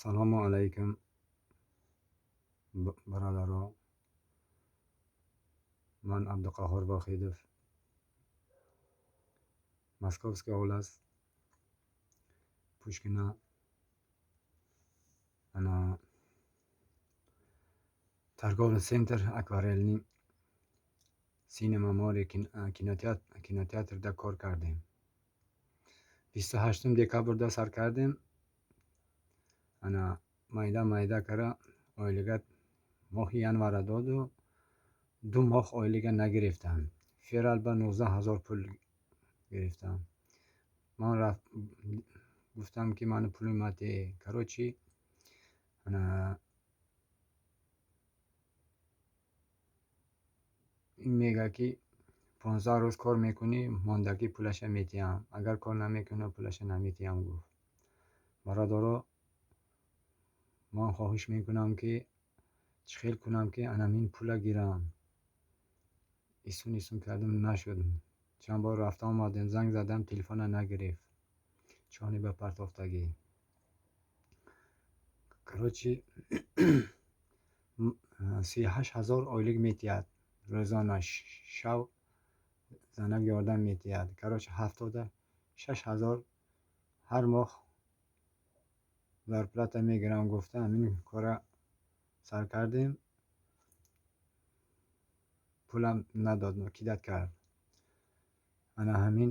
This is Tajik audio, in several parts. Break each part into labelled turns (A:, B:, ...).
A: Салому алайкум, бародаро. Ман Абдуқаҳҳор Воҳидов, Московская область, Пушкино. Ана, торговый центр «Акварельный», Синема Море кинотеатрда кор кардем. 28 декабрда сар кардем. Ана, майда майда кара ойлига моҳи январа доду, 2 моҳ ойлига нагирифтам. Феврал ба 19 000 пул гирифтам. Ман гуфтам, ки мани пулим мате. Короче, ана, ин мега, ки 15 рӯз кор мекунӣ, мондагӣ пулаша метиҳам, агар кор намекунӣ, пулаша наметиҳам, гуфт. Бародаро, ман хоҳиш мекунам, ки чӣ хел кунам, ки анамин пула гирам? Исун исун кардем, нашуд. Чанд бор рафта омадем, занг задам, телефона нагирифт, чони ба партофтагӣ. Короче, 38 000 ойлик метиҳад рӯзона, шав занак ёрдам метиҳад. Короче, 76 000 ҳар моҳ зарплата мегирам гуфта, ҳамин кора сар кардем. Пулам надод, кидать кард. Ана ҳамин,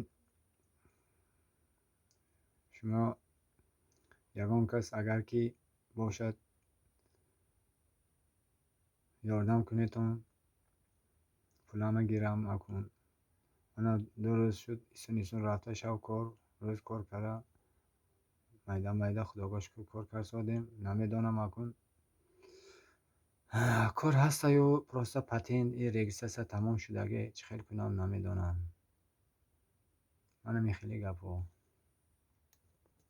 A: шумо ягон кас агар ки бошад, ёрдам кунедон, пулама гирам. Акун ана 2 рӯз шуд, исун исун рафта, шав кор, рӯз кор карда, майда майда, худого шукр, кор карсодем. Намедонам, акун кор ҳастаю, просто патент и регистрация тамом шудагӣ, чӣ хел кунам, намедонам. Манам хеле гапҳо.